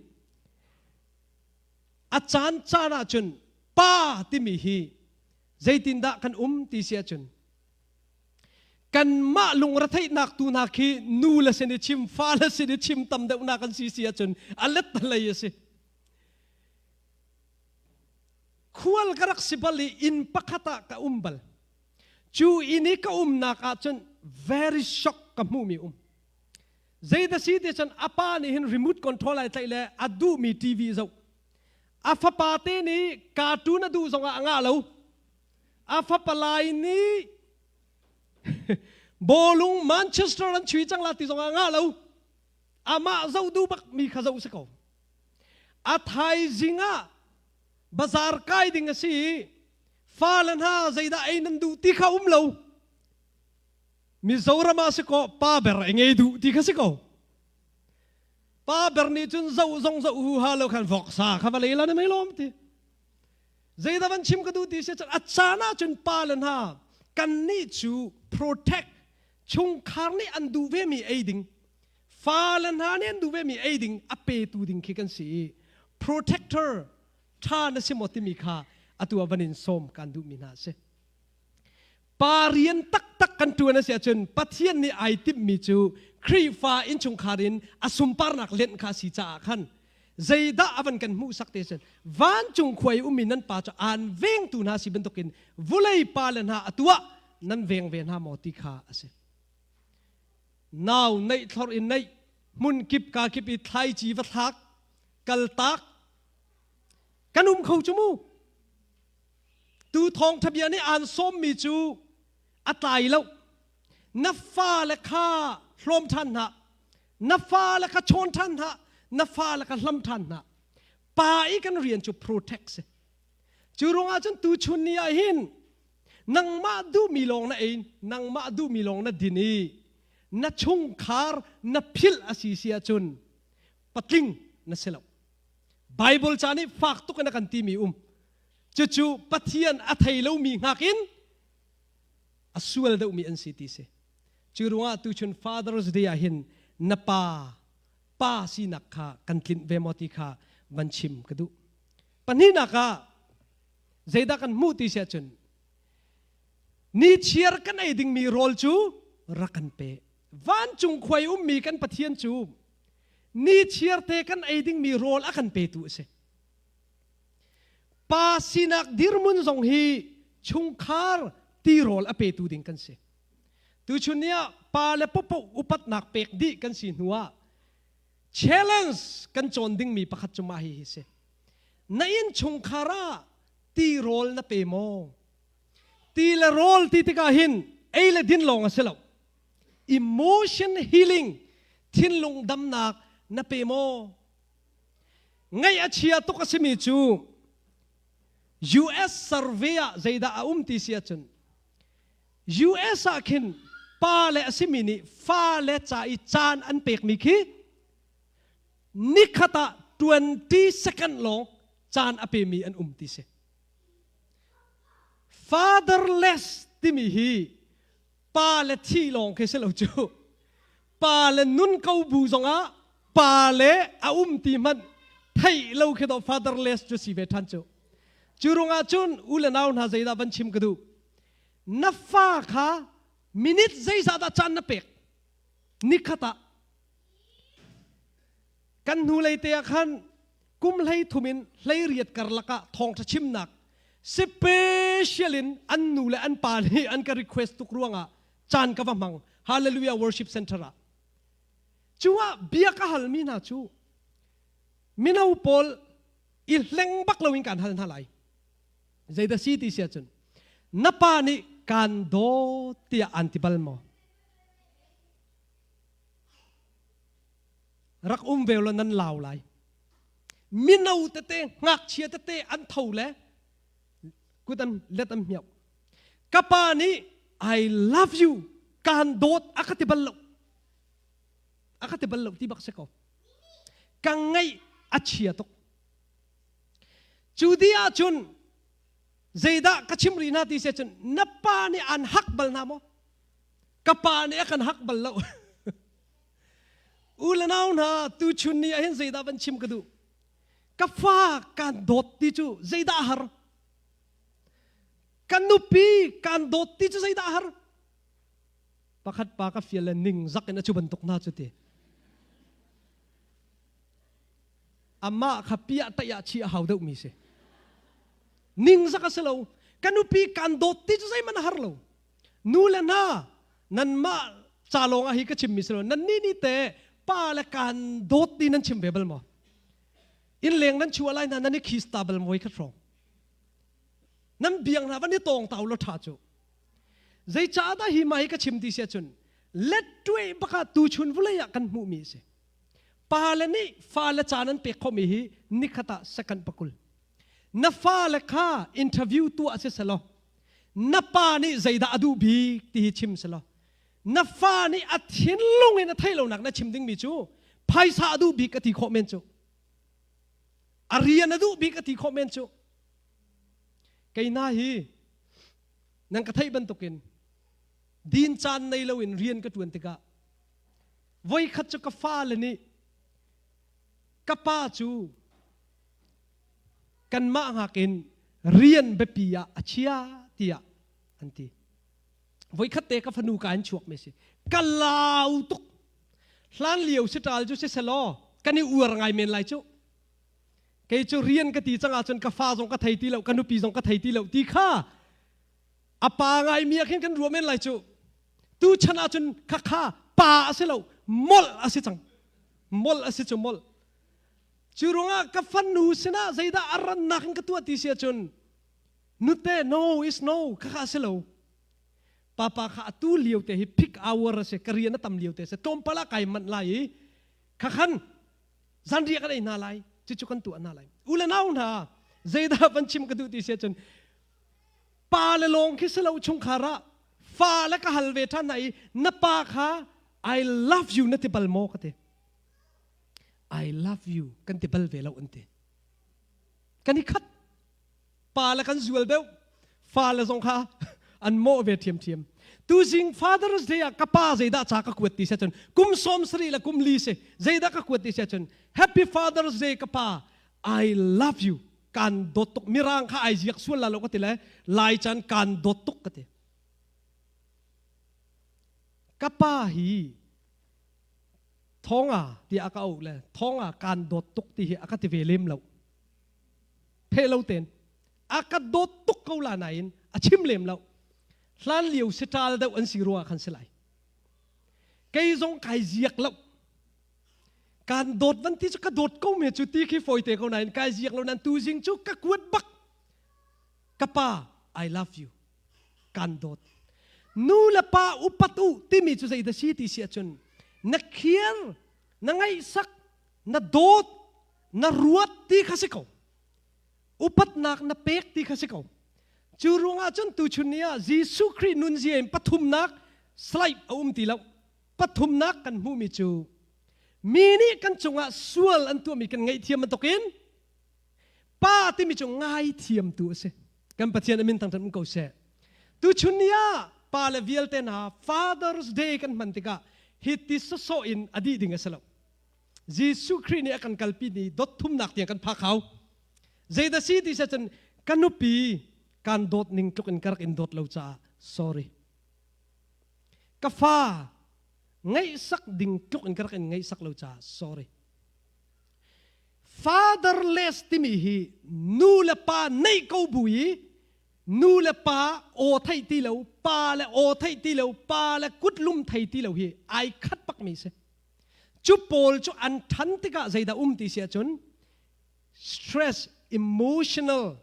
a caan caan ahcun pa timi hi zeitindah kan um ti si ahcun kanmah lungretheihnak tu hna khi nu le sin i chim fa le sin i chim tam deuhnak an si si ahcun a let lei a si. Khual ka rak si bal i inn pakhat ah ka um bal. Cu inn i ka umnak ah cun very shock ka hmuhmi um. Zeidah si ti cun a pa nih hin remote control ai tlaih le a duhmi TV zoh. A fapa te nih cartoon a duh zongah a ngah lo. A fapa lai nih bawlung Manchester an chui cang la ti zongah a ngah lo. Amah zoh duh bak mi kha zoh si ko. A thaizing ah bazar kai ding a si i fale hna zeidah ei nan duh ti kha um lo. Mizoram ah si kaw pa ber ei ngei duh ti kha si ko. Pa ber nih cun zoh zong zoh hu ha lo khan voksa kha va lei la na mei lawm ti. Zeidah van chim ka duh ti si cun a caan ah cun pa le hna kan nih cu protect chungkhar nih an duh ve mi ei ding fale hna nih an duh vemi ei ding a petu ding khi kan si i protector ṭha na si maw timi kha atu ah van in sawm kan duhmi hna a si. Pa rian taktak kan ṭuan a si ahcun Pathian nih ai timhmi cu Khrihfa innchungkhar in a sunparnak lenh kha a si caah khan zeidah a van kan hmuhsak te cun vancung khua i ummi nan pa cu aan vengtu hna si bantukin vulei pa le hna atu ah nan veng ve hna maw ti kha a si. Nau neih thlorh in neih, hmun kip ka kip i thlaici va thlak, kaltak kan um kho cu mu. Tu thawngṭha bia nih aan sawmmi cu a tlai lo. Na fale kha hlawm ṭhan hna. Na fale kha chawn ṭhan hna. Na fale kha hlam ṭhan hna. Pa i kan rian cu protect si. Cu ruangah cun tuchun ni ah hin nangmah duhmi lawng na ei nangmah duhmi lawng na din i na chungkhar na philh a si si ahcun patling na si lo. Bible ca nih fak tuk in a kan timi um. Cucu Pathian a thei lomi hngak in a sual deuhmi an si ti si. Cu ruangah tuchun Father's Day ah hin na pa pa sinak kha kan tlinh ve maw ti kha van chim ka duh. Pahnihnak ah zeidah kan hmuh ti si ahcun nichiar kan ei dingmi rawl cu rak kan pe. Vancung khuai ummi kan Pathian cu nichiar te kan ei dingmi rawl a kan petu a si. Pa sinak dirhmun zong hi chungkhar tirawl a petu ding kan si. Tuchun ni ah pa le popo upatnak pek dih kan si hnu ah challenge kan cawn dingmi pakhat cu mah hi hi si. Na innchungkhar ah tirawl na pe maw? Ti le rawl ti tikah hin ei le din lawng a si lo. Emotion healing, thinlung damnak na pe maw? Ngaih a chia tuk a simi cu US survey ah zeidah a um ti si ahcun US ah khin pa le a simi nih fale ca i caan an pekmi khi nikhat ah 20 second lawng caan a pemi an um ti si. Fatherless timi hi pa le thi lawng khi si lo cu. Pa le nun ko bu zongah pa le a um ti hmanh theih lo khi to fatherless cu si ve ṭhan cu. Cu ruangah cun u le nau hna zeidah van chim ka duh. Na fa kha minute zeizah dah caan na pek? Nikhat ah Kan hnulei te ah khan kum 13 in 18 karlak ah thawngṭha chimnak special in an nu le an pa nih an ka request tuk ruangah caan ka va hmang Hallelujah Worship Center ah. Cu ah bia ka halmi hna cu mino pawl I hleng bak loin kaan hal hna lai. Zeidah si ti si ahcun na pa nih kaan dawt tiah aan ti bal maw? Rak um ve law nan lau lai. Mino tete, ngakchia tete an tho le kut an let an hmiau. Ka pa nih I love you kaan dawt a ka ti bal lo. A ka ti bal lo ti bak si ko. Ka ngaih a chia tuk. Cu di ahcun zeidah ka chim rih hna ti si cun na pa nih an hak bal hna maw? Ka pa nih a kan hak bal lo. U le nau hna tuchun ni ah hin zeidah van chim ka duh? Ka fa kaan dawt ti cu zeidah a har? Ka nupi kaan dawt ti cu zeidah a har? Pakhat pa ka fial le ning zak in a cu bantuk hna cu ti. Amah kha piah taih ah chi a hau deuh mi si. Ning zak a si lo. Ka nupi kaan dawt ti cu zeihmanh a har lo. Nu le hna nanmah ca lawng ah hi ka chim mi si lo. Nan nih nih te pa le kaan dawt ti nan chim ve bal maw? Inn leng nan chuah lai hna nan i khis ta bal maw khat hrawng. Nan biang hna van i tawng tau lo tha cu. Zeicahdah hi mah hi ka chim ti si ahcun let tuai baka tuchun vulei ah kan hmuh mi a si. Pale nih fale ca nan pek khawhmi hi nikhat ah second pakul. Na fale kha interview tuah si selaw na pa nih zeidah a duh bik ti hi chim selaw na fa nih a thinlung in a theih lonak na chim dingmi cu phaisa a duh bik a ti khawh men cu. A rian a duh bik a ti khawh men cu. Kei na hi nan ka theih bantukin din caan nei loin rian ka ṭuan tikah voikhat cu ka fale nih ka pa cu kanmah ngak in rian biapi ah a chia tiah an ti. Voikhat te ka fanu ka in chuak mi si. Ka lau tuk. Hlan lio si ṭal cu si selaw kan i uar ngai men lai cu. Kei cu rian ka ti cang ahcun ka fa zong ka thei ti lo, ka nupi zong ka thei ti lo ti kha a pa ngaimi ah khin kan ruah men lai cu. Tu chan ahcun khakha pa a si lo, molh a si cang. Molh a si cu molh. Cu ruangah ka fanu sinah zeidah a rannak in ka tuah ti si ahcun nute no is no khakha a si lo. Papa kha atu lio te hi peak hour a si, ka rian a tam lio te a si. Tlawmpal ah kai manh lai i khakhan zanriah kan ei hna lai cucu kan tuah hna lai u le nau hna zeidah van chim ka duh ti si ahcun pa le lawng khi si lo chungkhar ah fa le ka hal ve ṭhan hna i na pa kha I love you na ti bal maw ka ti I love you kan ti bal ve lo an ti kan i khat pa le kan zual deuh fa le zong kha an mawh ve ṭhiamṭhiam tuzing Father's Day ah ka pa zeidah ca ka kuat ti si ahcun kum 70 le kum li si zeidah ka kuat ti si ahcun Happy Father's Day ka pa I love you kaan dawt tuk mirang kha ai ziak sual la lo ka ti le lai chan kaan dawt tuk ka ti ka pa hi thonga tiah ka auh le thonga kaan dawt tuk ti hi a ka ti ve lem lo Pheh lo ten a ka dawt tuk ko la nain a chim lem lo. Hlan lio siṭal deuh an si ruangah khan si lai. Kei zong kai ziak lo. Kaan dawt van ti cu ka dawt ko me cu ti khi fawi te ko nain kai ziak lo nain tuzing cu ka kuat bak. Ka pa I love you. Kaan dawt. Nu le pa upat u timi cu zei dah si ti si ahcun na khiar, na ngaihsak, na dawt, na ruat ti kha si ko upatnak na pek ti kha si ko cu ruangah cun tuchun ni ah Jesuh Khrih nunzia in pathumnak slide a um ti lo pathumnak kan hmuhmi cu mi nih kan cungah sual an tuahmi kan ngaihthiam bantukin pa timi cu ngaithiamtu a si kan Pathian amin thangṭhat um ko seh tuchun ni ah pa le vialte hna Father's Day kan hman tikah hi ti sawsawh in a dih ding a si lo Jesuh Khrih nih a kan kalpi ni dot thumnak tiang kan phak hau. Zeidah si ti cun ka nupi kan dawt ning tluk in ka rak in dawt lo caah sorry. Ka fa ngaihsak ding tluk in ka rak in ngaihsak lo caah sorry. Fatherless timi hi nu le pa neih ko bu i nu le pa aw theih ti lo, pa le aw theih ti lo, pa le kutlum thei ti lo hi ai khat bak mi si. Cu pawl cu an ṭhan tikah zeidah um ti si ahcun stress, emotional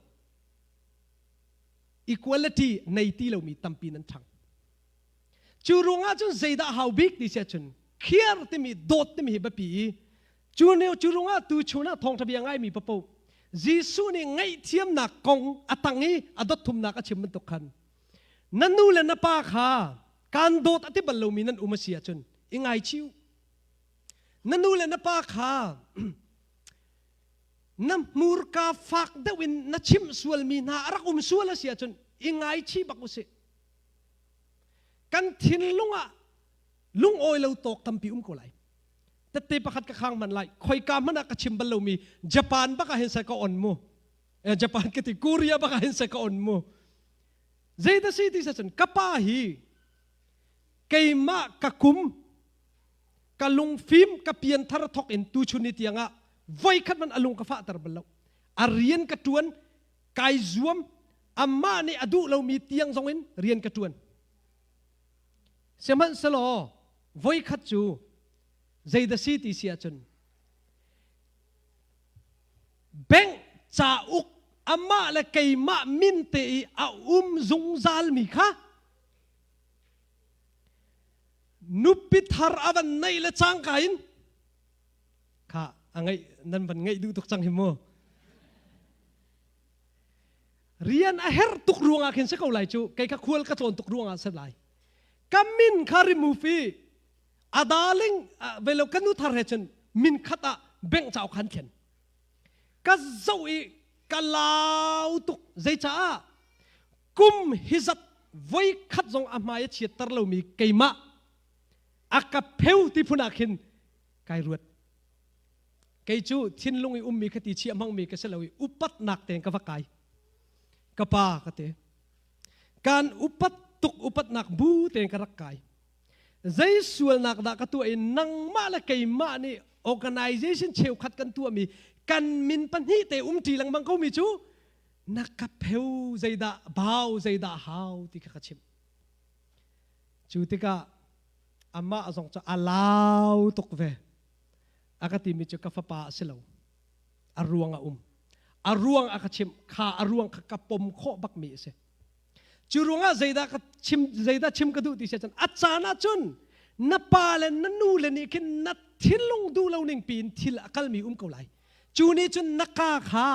equality nei ti lomi tampi nan ṭhang. Cu ruangah cun zeidah hau bik ti si ahcun khiar timi dawt timi hi biapi i cu ne cu ruangah tu chun ah thawngṭha bia ngaimi papoh Jesuh nih ngaihthiamnak kong a tang i a dot thumnak a chim bantuk khan na nu le na pa kha kaan dawt a ti bal lomi nan um a si ahcun i ngaichih u. Na nu le na pa kha na hmurka fak deuh in na chimh sualmi hna a rak um sual a si ahcun i ngaichih bak usih. Kan thinlung ah lungawi lo tawk tampi um ko lai. Tette pakhat ka khang man lai. Khoika hmanh ah ka chim bal lomi Japan bak ah hin sai ka on mu. Japan ka ti Korea bak ah hin sai ka on mu. Zeidah si ti cun ka pa hi keimah ka kum ka lungfim ka pianthar thok in tuchun ni tiangah voikhat man a lung ka fahter bal lo. A rian ka tuan kai zuam amah nih a duh lomi tiang zong in rian ka tuan. Sihmanhsehlaw voikhat cu zeidah si ti si ahcun bank cauk amah le keimah min te i a um zungzalmi kha nupi thar a van neih le cangka in kha a ngeih nan van ngeih duh tuk cang hi mu. Rian a herh tuk ruangah khin si ko lai cu kei kha khual ka tlawn tuk ruangah si lai. Ka min kha remove i a darling velo ka nu thar he cun min khat ah bank cauk khan thlen. Ka zoh i ka lau tuk. Zeicaah kum hi zat voi khat zong a hmai a chiatter lomi keimah a ka pheu ti phun ah khin kai ruat. Kei cu thinlung i ummi kha ti chiah hmangmi ka si lo i upatnak tein ka va kai. Ka pa ka ti. Kan upat tuk upatnak bu tein ka rak kai. Zei sualnak dah ka tuah i nangmah le keimah nih organization cheukhat kan tuahmi kan min pahnih te umṭi lengmang komi cu na ka pheu zeidah bau zeidah hau ti kha ka chimh. Cu tikah amah zong cu a lau tuk ve. A ka timi cu ka fapa a si lo. A ruang a um. A ruang a ka chimh. Kha a ruang kha ka pom khawh bakmi a si. Cu ruangah zeidah ka chim zeidah chim ka duh ti si cun a caan ah cun na pa le na nu le nih khin na thinlung duh lo ning piin thil a kalmi um ko lai. Cu nih cun na ka kha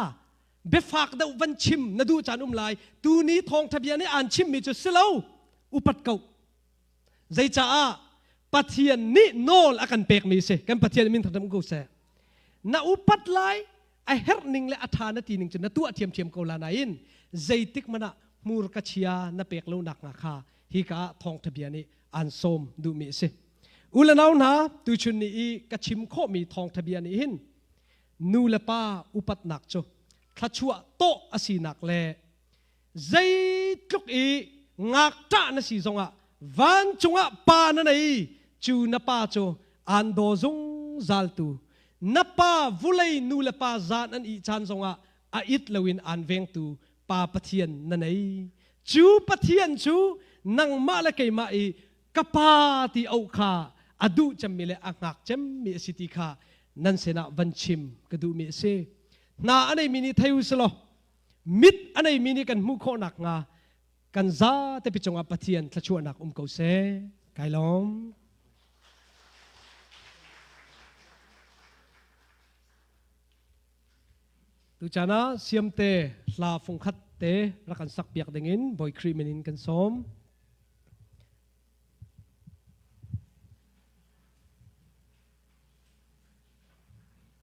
biafak deuh van chim na duh caan um lai. Tu ni thawngtha bia nih aan chimmi cu si lo. Upat ko. Zeicaah Pathian nih nawl a kan pekmi a si. Kan Pathian min thangṭhat ko seh. Na upat lai, a herh ning le a ṭha na ti ning cu na tuah ṭhiamṭhiam ko la nain zeitik hmanh ah hmurka chia na pek lo nak hnga kha hika ah thawngṭha bia nih aan sawm duhmi a si. U le nau hna, tuchun ni i ka chim khawhmi thawngṭha bia nih hin nu le pa upatnak cu thluachuah tawh a sinak le zeitluk i ngakṭah na si zongah vancung ah pa na nei cu na pa cu aan daw zungzaltu na pa vulei nu le pa zan an ih caan zongah a it loin aan vengtu pa Pathian na nei cu Pathian cu nangmah le keimah i ka pa ti auh kha a duh cemmi le a hngak cemmi a si ti kha nan sinah van chim ka duhmi a si hna a neimi nih thei u selaw mit a neimi nih kan hmuh khawh nakhnga kan zate pi cungah Pathian thluachuahnak um ko seh. Kai lawm. Tuchan ah siamte hla fungkhat te rak kan sak piak dingin Bawi Khrih min in kan sawm.